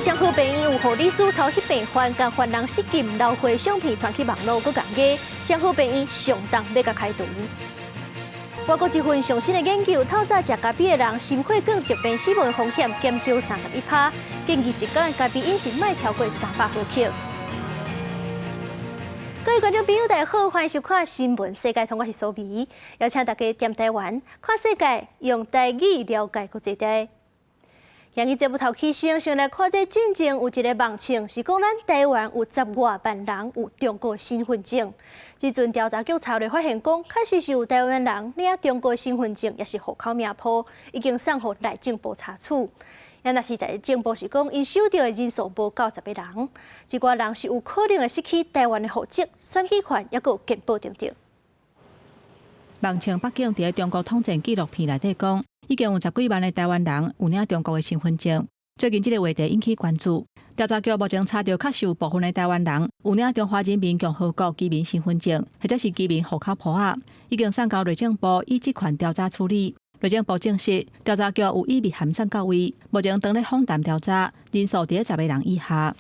雙和病院有護理師偷翕病患，共犯人失禁流血相片傳去網路，閣共假。雙和病院上當欲共開除。外國一份上新的研究，透早食咖啡的人，心血管疾病死亡的風險減少31%，建議一工的咖啡飲食莫超過300毫克。各位觀眾朋友，大家好，歡迎收看《新聞世界通》，我是蘇美，邀請大家踮台灣看世界，用台語了解國際的。今日節目頭起先，先來看這進前有一个網稱，是講咱台灣有10外萬人有中國身份證。這陣調查局查來發現，講確實是有台灣人領中國身份證，抑是戶口名簿，已經送予內政部查處。若是內政部是講，𪜶收著的人數無夠10個人，這寡人是有可能會失去台灣的戶籍、選舉權，抑閣有健保等等。網稱北京佇中國統戰紀錄片內底講，已經有十幾萬个台灣人有領中國的身份證。最近這个話題引起關注，調查局目前查著確實有部分的台灣人有領中華人民共和國居民身份證，或者是居民戶口簿仔，已經送交內政部依職權調查處理。內政部證實，調查局有以密函送到位，目前當咧訪談調查，人數佇咧10個人以下。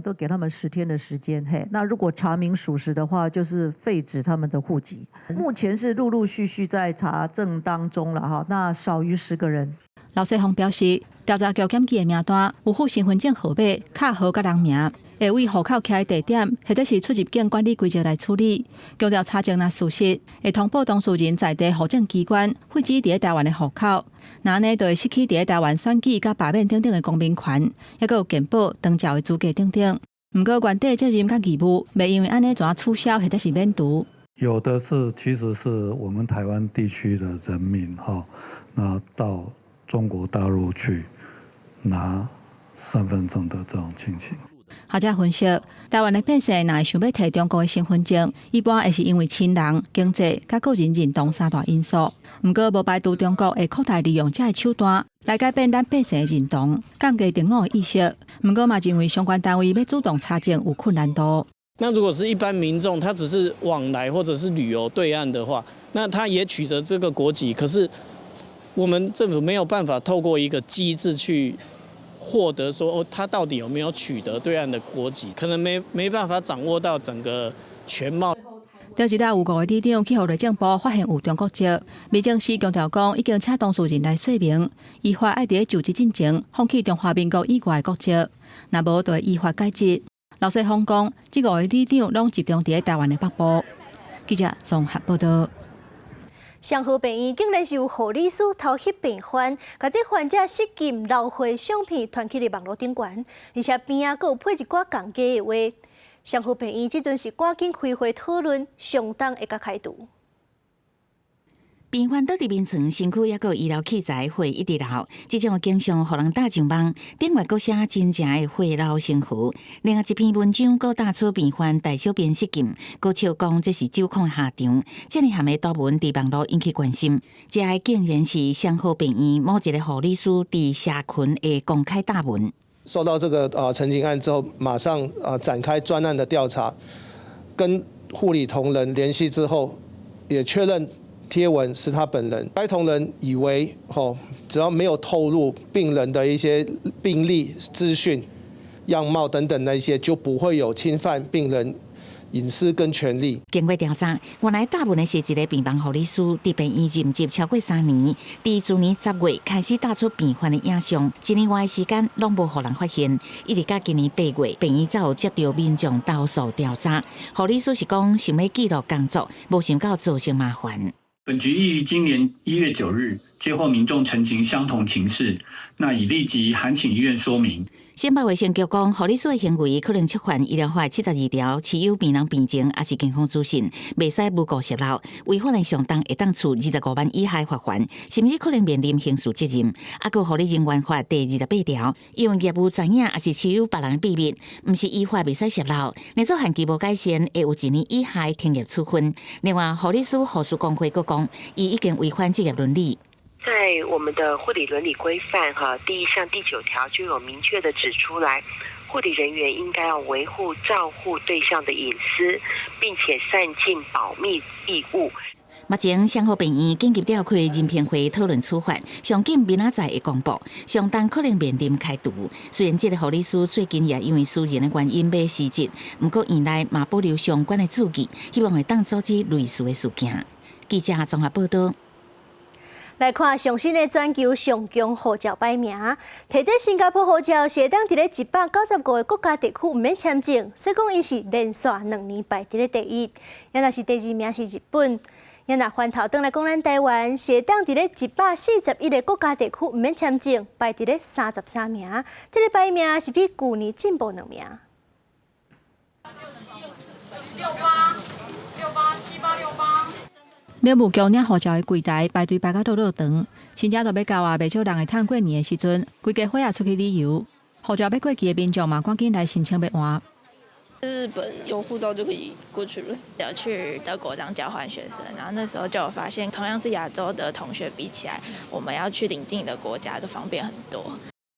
都給他們10天的時間，嘿，那如果查明屬實的話，就是廢止他們的戶籍。目前是陸陸續續在查證當中了，哈，那少於10個人。劉世宏表示，調查局檢舉的名單有附身份證號碼、卡號佮人名，會依戶口徛的地點或者是出入境管理規則來處理。強調查證若屬實，會通報當事人在地戶政機關廢止佇咧台灣的戶口，若按呢就會失去佇咧台灣選舉佮罷免等等的公民權，抑閣有健保、長照的資格等等。毋過原底責任佮義務，袂因為按呢就取消或者是免除。有的是，其實是我們台灣地區的人民，哈，那到中國大陸去拿身份證的這種情形。學者分析，台灣的百姓若會想欲提中國的身份證，一般會是因為親人、經濟佮個人認同三大因素。毋過，無排除中國會擴大利用這个手段來改變咱百姓的認同，降低自我的意識。毋過嘛，認為相關單位欲主動查證有困難度。那如果是一般民眾，他只是往來或者是旅遊對岸的話，那他也取得這個國籍，可是我們政府沒有辦法透過一個機制去獲得說哦，他到底有沒有取得對岸的國籍，可能沒辦法掌握到整個全貌。頂一日有五個里長去予內政部發現有中國籍，民政司強調講已經請當事人來說明，依法愛佇咧就職進前放棄中華民國以外的國籍，若無就會依法解職。劉世峰講，這五個里長攏集中佇咧台灣的北部。記者綜合報道。雙和病院竟然是有護理師偷翕病患，共這患者失禁流血相片傳去咧網路頂懸，而且邊仔閣有配一寡共假的話。雙和病院這陣是趕緊開會討論，相當會共開除。病患倒佇眠床，身軀抑閣有醫療器材，血一直流，這種景象予人膽上網。頂月閣寫真正的血流成河。另外一篇文章閣打出病患大小便失禁，閣笑講這是酒礦下場。這爾含的圖文佇網路引起關心。這个竟然是雙和病院某一个護理師佇社群的公開貼文。收到這個陳情案之後，馬上展開專案的調查，跟護理同仁聯繫之後，也確認貼文是他本人。該同仁以為，吼，只要沒有透露病人的一些病歷資訊、樣貌等等那些，就不會有侵犯病人隱私跟權利。經過調查，原來貼文的是一个病房護理師，佇病院任職超過3年，佇去年10月開始貼出病患的影像，一年外的時間攏無予人發現，一直到今年8月，病院才有接著民眾投訴調查。護理師是講想欲記錄工作，無想到造成麻煩。本局亦於今年1月9日接獲民眾陳情相同情事，那已立即函請醫院說明。新北衛生局講，護理師的行為可能觸犯醫療法72條，持有病人病情抑是健康資訊，袂使無故洩露，違反的上重會當處25萬以下罰鍰，甚至可能面臨刑事責任。啊，閣護理人員法第28條，因為業務知影抑是持有別人秘密，毋是依法袂使洩露，若做限期無改善，會有一年以下的停業處分。另外，護理師護士公會閣講，伊已經違反職業倫理。在我們的護理倫理規範哈，第一項第九條就有明確的指出來，護理人員應該要維護照護對象的隱私，並且善盡保密義務。目前，雙和病院緊急召開人評會討論處罰，上緊明仔載會公布，上重可能面臨開除。雖然這个護理師最近也因為私人的原因欲辭職，毋過院內嘛保留相關的注記，希望會當阻止類似的事件。記者綜合報道。來看上新的全球上強護照排名，提這新加坡護照是會當佇咧195個國家地區毋免簽證，所以講𪜶是連續2年排佇咧第一。猶若是第二名是日本。猶若翻頭轉來講，咱台灣是會當佇咧141個國家地區毋免簽證，排佇咧33名。這个排名是比舊年進步兩名。六八六八七八六八。領務局領護照的櫃台排隊排甲落落長，新正都欲到啊，袂少人會趁過年的時陣，規家伙仔出去旅遊。護照欲過期的民眾嘛，趕緊來申請欲換。日本有護照就可以過去了。有去德國當交換學生，然後那時候就有發現，同樣是亞洲的同學比起來，我們要去鄰近的國家都方便很多。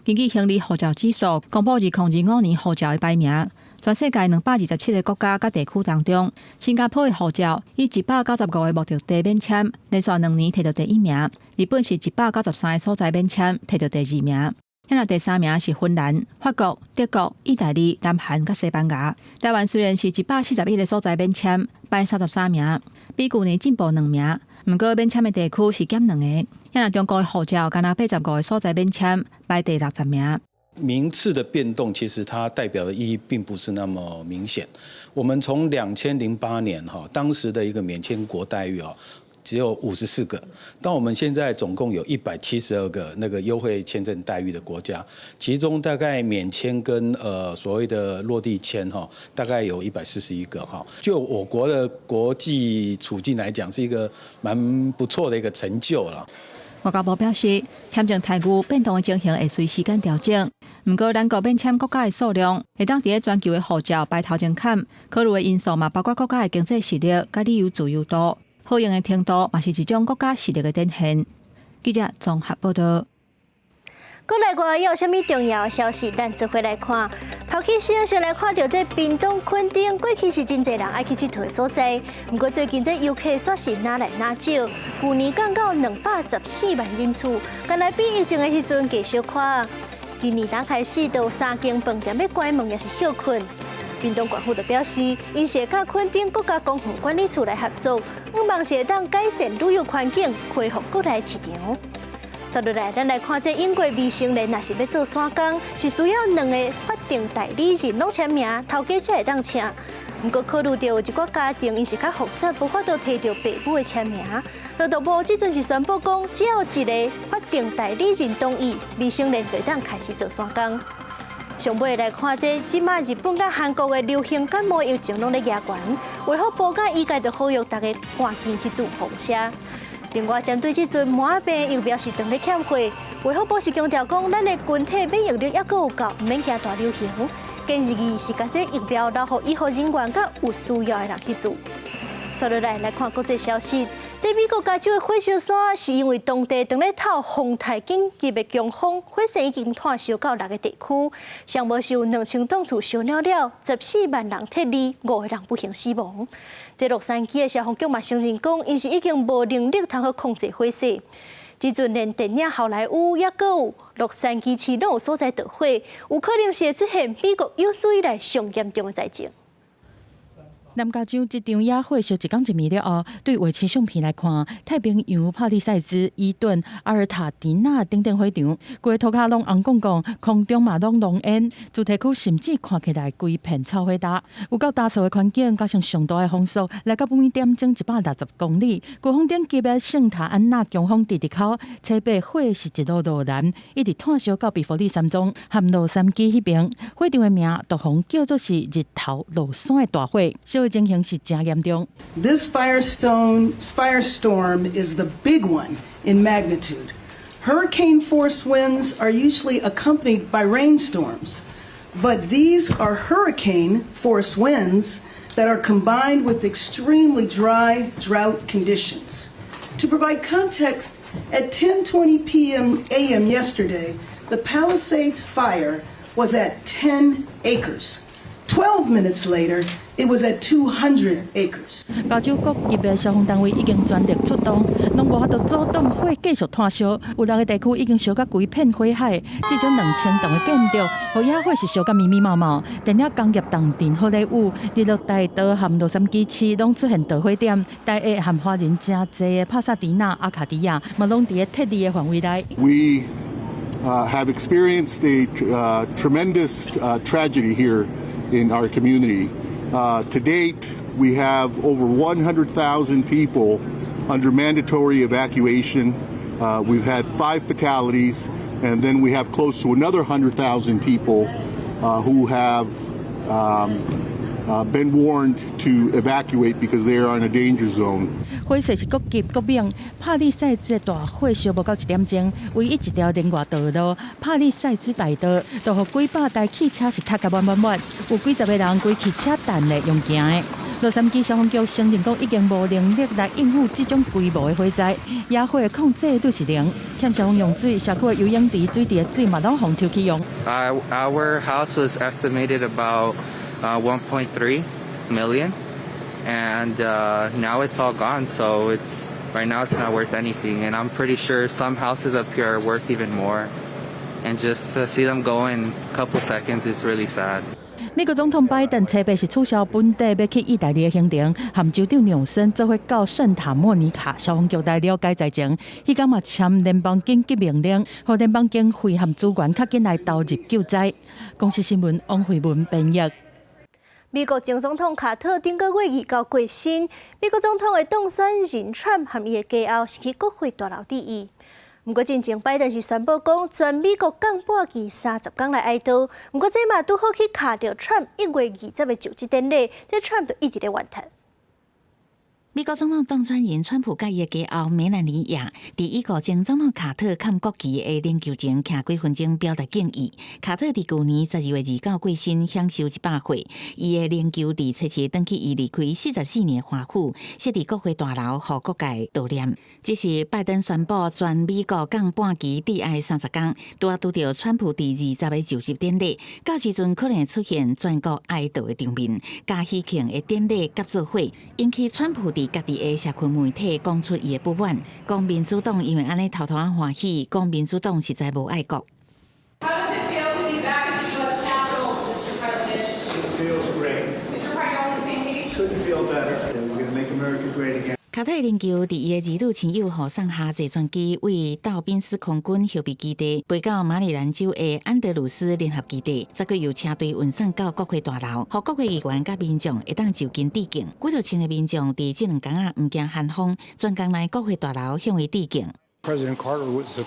根據行李護照指數公布2025年護照的排名，全世界227個國家佮地區當中，新加坡的護照以195個目的地免簽，連續2年提到第一名。日本是193個所在免簽，提到第二名。遐若第三名是芬蘭、法國、德國、意大利、南韓佮西班牙。台灣雖然是141個所在免簽，排33名，比舊年進步兩名。毋過免簽的地區是減兩個。遐若中國的護照，干焦85個所在免簽，排第60名。名次的變動，其實它代表的意義並不是那麼明顯。我們從2008年哈，當時的一個免簽國待遇啊，只有54個，但我們現在總共有172個那個優惠簽證待遇的國家，其中大概免簽跟所謂的落地簽哈，大概有141個哈。就我國的國際處境來講，是一個蠻不錯的一個成就了。外交部表示，簽證待遇變動的情形會隨時間調整。毋過，咱國免簽國家的數量會當佇咧全球的護照排頭前坎，考慮的因素嘛，包括國家的經濟實力佮旅遊自由度。好用的程度嘛是一種國家實力的展現。記者綜合報道。國內外有啥物重要消息？咱做伙來看。頭起先先來看著這屏東墾丁，過去是真濟人愛去𨑨迌的所在。毋過最近這遊客煞是愈來愈少，舊年降到214萬人次，敢若比疫情的時陣加小可。今年頭開始，就有三間飯店欲關門，抑是歇睏。屏東縣府就表示，𪜶是會佮墾丁國家公園管理處來合作，向望是會當改善旅遊環境，恢復國內市場。接落來，咱來看這英國未成年若是欲做山工，是需要兩个法定代理人攏簽名，頭家才會當請。毋過考慮著有一寡家庭，𪜶是較複雜，無法度提著爸母的簽名。勞動部這陣是宣布講，只要一个法定代理人同意，未成年就會當開始做山工。上尾來看這，這馬日本佮韓國的流行感冒疫情攏咧加懸，衛福部佮醫界就呼籲大家趕緊去注放射。另外，針對這陣麻病疫苗是當咧欠貨，衛福部是強調講，咱的群體免疫力猶閣有夠，毋免驚大流行。建議是共這疫苗留予醫護人員佮有需要的人去注。接落來來看國際消息，這美國加州的火燒山是因為當地當咧透風颱緊急的強風，火勢已經湠燒到六个地區，上無是有2000棟厝燒了了，14萬人撤離，五個人不幸死亡。這洛杉磯的消防局嘛承認講，𪜶是已經無能力通好控制火勢。這陣連電影好萊塢猶閣有洛杉磯市攏有所在著火，有可能是會出現美國有史以來上嚴重的災情。南加州這場野火燒一工一暝了後，對衛星相片來看，太平洋帕利塞茲、伊頓、阿爾塔迪納等等火場，規個塗跤攏紅摃摃，空中嘛攏濃煙，住宅區甚至看起來規片臭火焦。有夠焦燥的環境，加上上大的風速，來到每點鐘160公里，颶風等級的聖塔安娜強風直直哭，初八火是一路落南，一直湠燒到比佛利山莊和洛杉磯彼邊。火場的名都予叫做是日頭落山的大火。燒的情形是誠嚴重。 This firestorm is the big one in magnitude. Hurricane force winds are usually accompanied by rainstorms, but these are hurricane force winds that are combined with extremely dry drought conditions. To provide context, at 10:20 p.m. a.m. yesterday, the Palisades fire was at 10 acres. 12 minutes later, It was at 200 acres. 加州各級的消防單位已經全力出動，攏無法度阻擋火繼續湠燒。有六個地區已經燒甲規片火海。這種2000棟的建築，予野火是燒甲密密麻麻。電影工業重鎮好萊塢、日落大道和洛杉磯市攏出現導火點。大下和華人誠濟的帕薩迪納、阿卡迪亞，嘛攏佇咧撤離的範圍內。 We have experienced a tremendous tragedy here in our community. To date, we have over 100,000 people under mandatory evacuation. We've had five fatalities, and then we have close to another 100,000 people who have been warned to evacuate because they are in a danger zone. 火勢是閣急閣猛，帕利賽茲的大火燒無夠一點鐘，唯一一條連外道路帕利賽茲大道，就予幾百台汽車是塞甲滿滿滿，有幾十个人規汽車等咧用行的。洛杉磯消防局承認講已經無能力來應付這種規模的火災，野火的控制率是零，欠消防用水，社區的游泳池水池的水嘛攏予抽去用。 Our house was estimated about 1.3 million, and now it's all gone. So it's right now it's not worth anything, and I'm pretty sure some houses up here are worth even more. And just to see them go in a couple seconds is really sad. 美國總統拜登初八是取消本底欲去義大利的行程，和州長紐森做伙到聖塔莫尼卡消防局來了解災情。彼工嘛簽聯邦緊急命令，予聯邦經費和資源較緊來投入救災。公視新聞王慧文編譯。美國前總統卡特頂個月29過身，美國總統的當選人川普和伊的家後是去國會大樓致意。毋過進前拜登是宣布講，全美國降半旗30工來哀悼。毋過這嘛拄好去卡著川普1月20的就職典禮，這川普就一直咧怨嘆。美國總統當選人川普佮伊的家後梅蘭妮亞，佇已故前總統卡特崁國旗的靈柩前徛幾分鐘表達敬意。卡特佇舊年12月29過身，享壽100歲。伊的靈柩佇初七轉去伊離開44年華府，設佇國會大樓，予各界悼念。這是拜登宣布全美國降半旗致哀30工，拄仔拄著川普佇二十的就職典禮，到時陣可能會出現全國哀悼的場面，佮喜慶的典禮夾做伙，引起川普佇家己的社群媒體講出伊的不滿，講民主黨因為按呢偷偷仔歡喜，講民主黨實在無愛國。 How does it feel to be back at the U.S. Capitol, Mr. President? It feels great. Is your party on the same page? Couldn't feel better. We're going to make America great again. 卡特靈柩佇伊的兒女親友護送下坐專機為道賓斯空軍後備基地飛到馬里蘭州的安德魯斯聯合基地，再閣由車隊運送到國會大樓，予國會議員佮民眾會當就近致敬。幾若千个民眾佇這兩工仔毋驚寒風，專工來國會大樓向伊致敬。 President Carter was the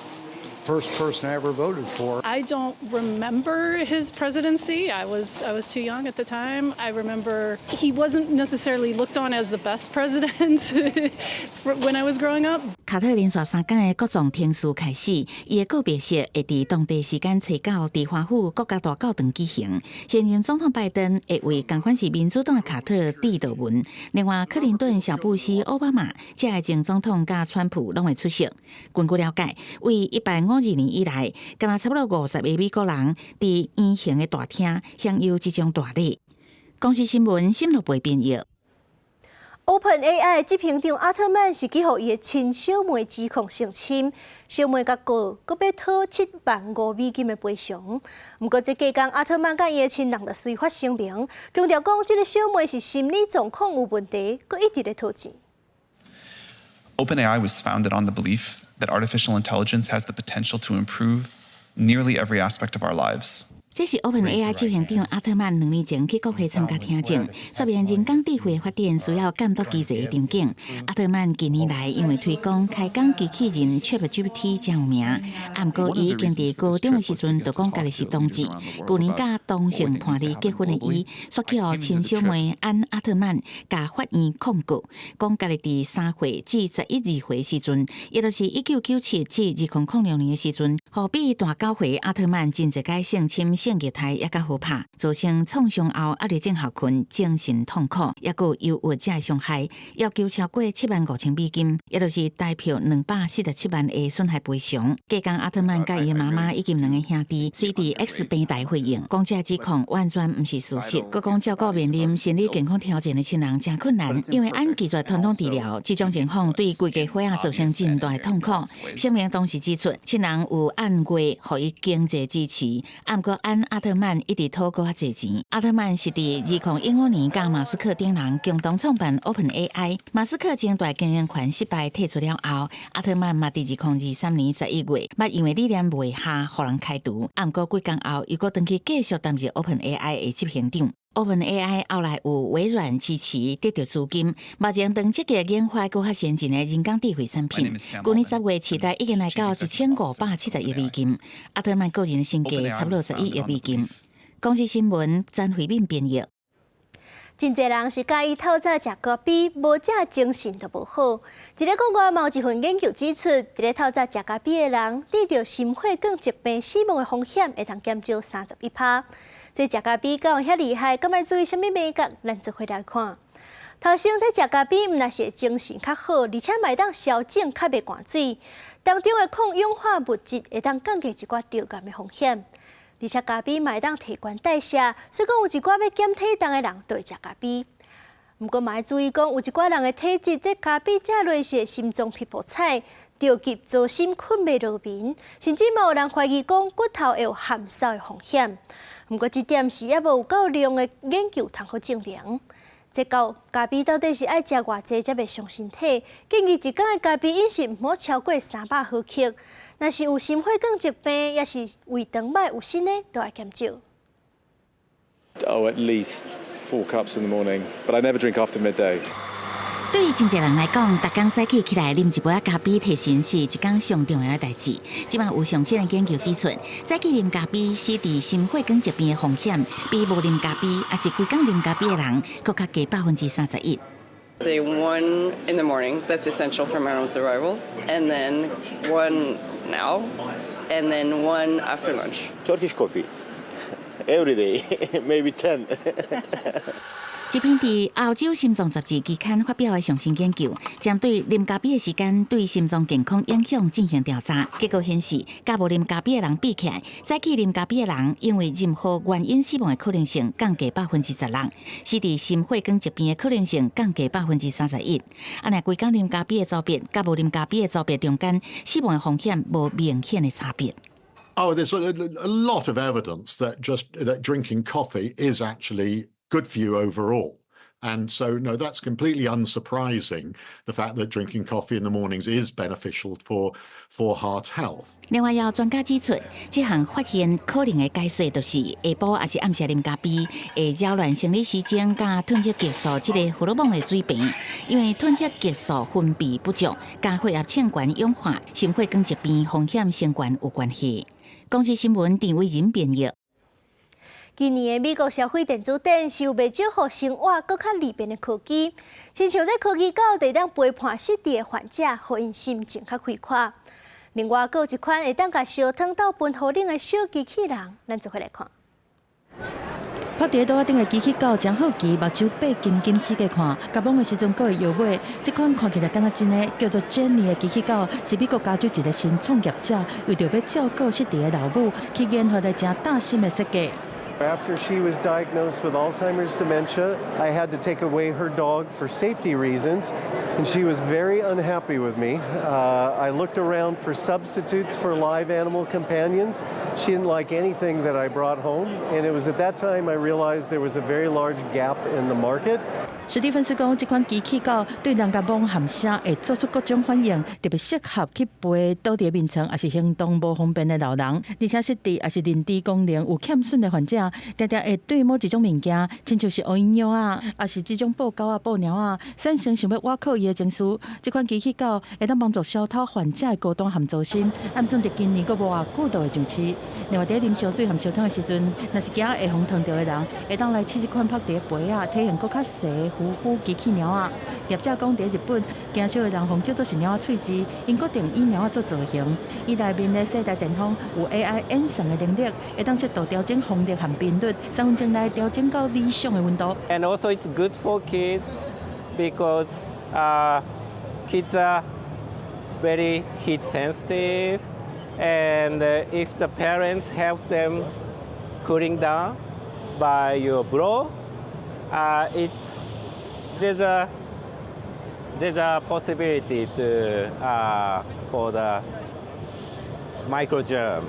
first person I ever voted for. I don't remember his presidency. I was too young at the time. I remember he wasn't necessarily looked on as the best president when I was growing up. 卡特連續3工的國葬程序開始，伊的告別式會佇當地時間初九佇華府國家大教堂舉行。現任總統拜登會為仝款是民主黨的卡特致悼文。另外，克林頓、小布希、奧巴馬這个前總統佮川普攏會出席。根據了解，為1852年以來，敢若差不多50個美國人佇圓形的大廳享有這種大禮。公視新聞新樂貝編譯。 OpenAI 執行長阿特曼是去予伊的親小妹指控性侵，小妹共告，閣欲討7萬5美金的賠償。毋過這幾工阿特曼佮伊的親人就隨發聲明，強調講這个小妹是心理狀況有問題，閣一直咧討錢。 OpenAI was founded on the belief that artificial intelligence has the potential to improve nearly every aspect of our lives. 這是 OpenAI 執行長阿特曼2年前去國會參加聽證，說明人工智慧發展需要監督機制的場景。阿特曼近年來因為推廣開講機器人 ChatGPT 誠有名，啊，毋過伊已經佇高中的時陣就講家己是同志。舊年佮同性伴侶結婚的伊，煞去予親小妹安阿特曼共法院控告，講家己佇3歲至11、2歲時陣，也就是1997至2006年的時陣，予比伊大9歲阿特曼真濟擺性侵。症業態也較好拍，造成創傷後壓力症候群、精神痛苦，抑閣憂鬱症的傷害，要求超過75,000美金，也就是台票247萬的損害賠償。隔工阿特曼佮伊的媽媽以及兩个兄弟，隨佇 X 平台回應，講這指控完全毋是事實。閣講照顧面臨心理健康挑戰的親人誠困難，因為按拒絕傳統治療，這種情況對規家伙仔造成真大的痛苦。聲明同時指出，親人有按月予伊經濟支持，毋過安阿特曼一直討閣較濟錢。阿特曼是佇2015年佮馬斯克等人共同創辦 OpenAI。馬斯克爭奪經營權失敗退出了後，阿特曼嘛佇2023年11月，捌因為理念袂合，予人開除。毋過幾工後，又閣轉去繼續擔任 OpenAI 的執行長。OpenAI 後來有微軟支持得著資金，目前正積極研發閣較先進的人工智慧產品。舊年10月，市值已經來到1570億美金。阿特曼個人的身價差不多11億美金。公視新聞詹慧敏編譯。真濟人是佮意透早食咖啡，無食精神就無好。佇咧國外嘛有一份研究指出，佇咧透早食咖啡的人，得著心血管疾病死亡的風險會當減少31%。這食咖啡敢有遐厲害？敢愛注意啥物眉角？咱做伙來看。頭先這食咖啡，毋但是精神較好，而且嘛會當消腫較袂灌水。當中的抗氧化物質會當降低一寡著癌的風險。而且咖啡嘛會當提懸代謝，所以講有一寡欲減體重的人都會食咖啡。毋過嘛愛注意講，有一寡人的體質，這咖啡食落是心臟皮膚彩，著急糟心睏袂落眠，甚至嘛有人懷疑講骨頭會有含梢的風險。毋過這點是猶無有夠量的研究通好證明。這到咖啡到底是愛食偌濟才袂傷身體？建議一工的咖啡飲食毋好超過300毫克。若是有心血管疾病，抑是胃腸䆀有身的，都愛減少。 Oh, at least four cups in the morning, but I never drink after midday. 對於真濟人來講，逐工早起起來啉一杯仔咖啡提神是一工上重要的代誌。這擺有上新的研究指出，早起啉咖啡使得心血管疾病的風險比無啉咖啡，抑是規工啉咖啡的人，閣較低31%。 Say one in the morning, that's essential for my own survival, and then one now, and then one after lunch. Turkish coffee, every day, maybe 10. 這篇佇歐洲心臟雜誌期刊發表的上新研究，針對啉咖啡的時間對心臟健康影響進行調查，結果顯示，佮無啉咖啡的人比起來，早起啉咖啡的人，因為任何原因死亡的可能性降低16%，使得心血管疾病的可能性降低31%。啊，若規工啉咖啡的組別，佮無啉咖啡的組別中間，死亡的風險無明顯的差別。 Oh, there's a lot of evidence that just that drinking coffee is actually good for you overall. And so, no, that's completely unsurprising, the fact that drinking coffee in the mornings is beneficial for heart health. 另外，有專家指出，這項發現可能的解說就是下晡抑是暗時啉咖啡，會擾亂生理時鐘佮褪黑激素這个荷爾蒙的水平，因為褪黑激素分泌不足，佮血壓升懸氧化、心血管疾病風險升懸有關係。公視新聞陳偉仁編譯。今年的美國消費電子展是有袂少予生活閣較利便的科技，親像這科技狗會當陪伴失智的患者，予𪜶心情較快活。另外，閣有一款會當共燒湯鬥歕予冷的小機器人，咱做伙來看。趴佇桌仔頂的機器狗誠好奇，目睭擘金金四界看，共摸的時陣閣會搖尾。這款看起來敢若真的叫做 Jenny 的機器狗，是美國加州一个新創業者為著欲照顧失智的老母，去研發的誠貼心的設計。 After she was diagnosed with Alzheimer's dementia, I had to take away her dog for safety reasons, and she was very unhappy with me. I looked around for substitutes for live animal companions. She didn't like anything that I brought home, and it was at that time I realized there was a very large gap in the market. 史蒂芬斯講，這款機器狗對人共摸和聲會做出各種反應，特別適合去陪倒佇眠床，抑是行動無方便的老人，而且失智抑是認知功能有欠損的患者，定定會對某一種物件，親像是烏蠅藥啊，抑是這種布狗仔、布貓仔，產生想欲倚靠伊的情緒。這款機器狗會當幫助消除患者的孤單和糟心，按算佇今年閣無偌久就會上市。另外，佇啉燒水和燒湯的時陣，若是驚會予燙著的人，會當來試這款趴佇杯仔，體型閣較細。呼呼機器貓仔。業者講，佇日本，驚小的人予叫做是貓仔喙舌，𪜶決定以貓仔做造型。伊內面的世代電風有 AI 演算的能力，會當適度調整風力和頻率，3分鐘內調整到理想的溫度。 And also it's good for kids because kids are very heat sensitive, and if the parents help them cooling down by your blow, it's there's a possibility to for the microgerms,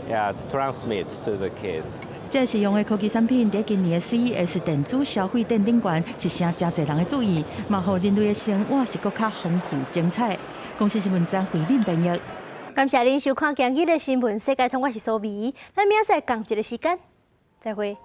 yeah, transmit to the kids. 這實用的科技產品，佇今年的 CES 電子消費展頂懸是成誠濟人的注意，嘛予人類的生活是閣較豐富精彩。公視新聞張惠敏編譯。感謝恁收看今日的新聞世界通，我是蘇美，咱明仔載仝一个時間，再會。